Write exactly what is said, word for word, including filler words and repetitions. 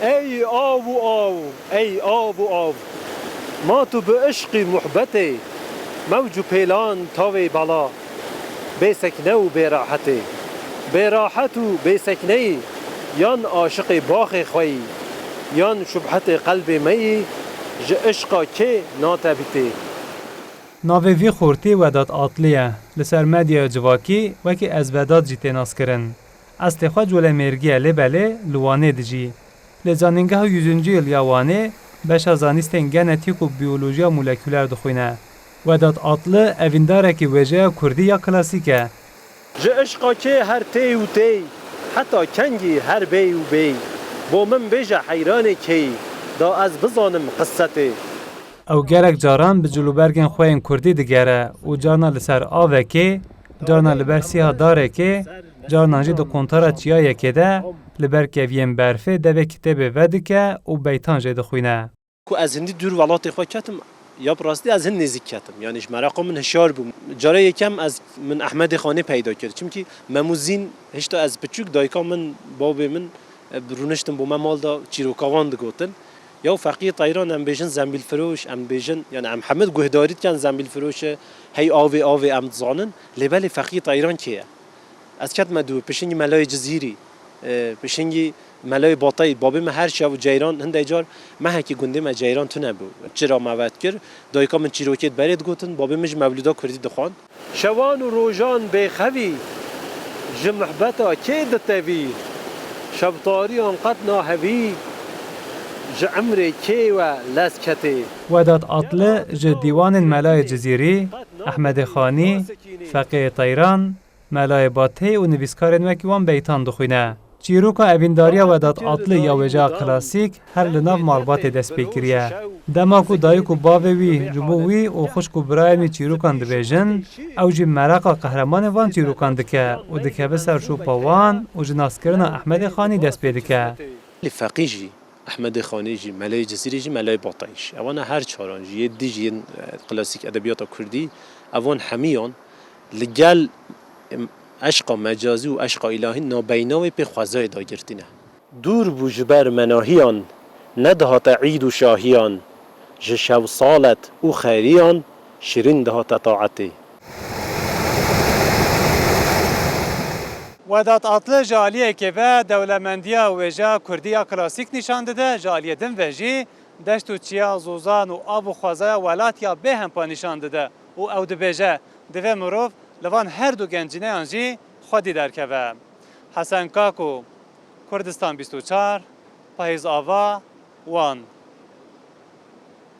Ey av û av, ey av û av. Ma tu bi işqî muhbetê, mewc û pêlan tavê bela. Bê sekne û bê rahetê. Bê rahet û bê sekneyî, yan aşiqê baxê xwe yî, yan şubhetê qelbê me yî, ji işqa kê natebîtê. Navê vî xortî Vedat Atlı ye. Li ser medyaya civakî wekî Ez Vedat jî tê naskirin. Eslê xwe Colemêrgî ye, lê belê li Wanê dijî. Li Zanîngeha Yüzüncü Yıl ya Wanê beşa zanîstên genetîk û biyolojiya molekûler dixwîne. Vedat Atlı evîndarekî wêjeya kurdî ya klasîk e. Ji işqa kê her tê û tê, heta kengî her bê û bê. Bo min bêje heyranê kê, da ez bizanim qissetê. Ew gelek caran bi cilûbergên xwe yên kurdî digere û carna li ser avekê, carna li ber sîha darekê, carnan jî di quntara çiyayekê de li ber keviyên berfê devê kitêbê vedike û beytan jê dixwîne. Ku ez hindî dûr welatê xwe ketim, ya bi rastî ez hin nêzîk ketim. Yanî ji meraqa min hişyar bûm. Cara yekem ez min Ehmedê Xanê peyda kir. Çimkî Mem û Zîn, hişta ez piçûk, dayika min, babê min, e, bi rûniştin bo me mal da çîroka wan digotin. Ya Feqî Teyran, em bêjin zembîlfiroş, em bêjin, yani em hemid guhdarî dikin zembîlfiroş e, hey avê avê em dizanin. Lê belê Feqî Teyran kê ye? Ez ketime dû, pişingî Melayê Cizîrî, e, pişingî Melayê Batayî, babê me her şev ceyran, hindê car mehekî gundê me ceyran tune bû. Çira me vedkir, dayika min çîrokê di berê digotin, babê min ji mewlûda kurdî dixwand. Şewan û rojan bêxevî, ji mihbeta kê ditevî? Şevtariyan qet nahevî, ji emrê kê we lez ketê? Vedat Atlı ji dîwanên Melayê Cizîrî, Ehmedê Xanî, Feqiyê Teyran, Melayê Bateyî û nivîskarên wekî wan beytan dixwîne. Çîroka evîndariya Vedat Atlı ya wêjeya klasîk her li nav malbatê dest pê kiriye. Dema ku dayik û bavê wî ji bo wî û xwişk û birayên wî çîrokan dibêjin, ew jî meraqa qehremanên van çîrokan dike û dikeve ser şopa wan û ji naskirina Ehmedê Xanî dest pê dike. Lê Feqî jî, Ehmedê Xanî jî, Melayê Cizîrî jî, Melayê Batayî jî. Ewana her çaran jî, yê dî jî yên, e, klasîk edebiyata kurdî, evan hemiyan li gel, em, eşqa mecazî û eşqa îlahî nabeyna wê pê xwezayê dagirtî ne. Dûr bû ji ber menahiyan, nedihate îd û şahiyan, ji şev salet û xeriyan şirîn dihate taetê. Vedat Atlı ji aliyekê ve dewlemendiya wêjeya kurdî ya klasîk nîşan dide, ji aliyê din ve jî deşt û çiya, zozan û av û xwezaya welat ya bêhempa nîşan dide û ew dibêje, divê mirov li van her du gencîneyan jî xwedî derkeve. Hesen Kako, Kurdistan bîst û çar, Payîz Ava, Wan.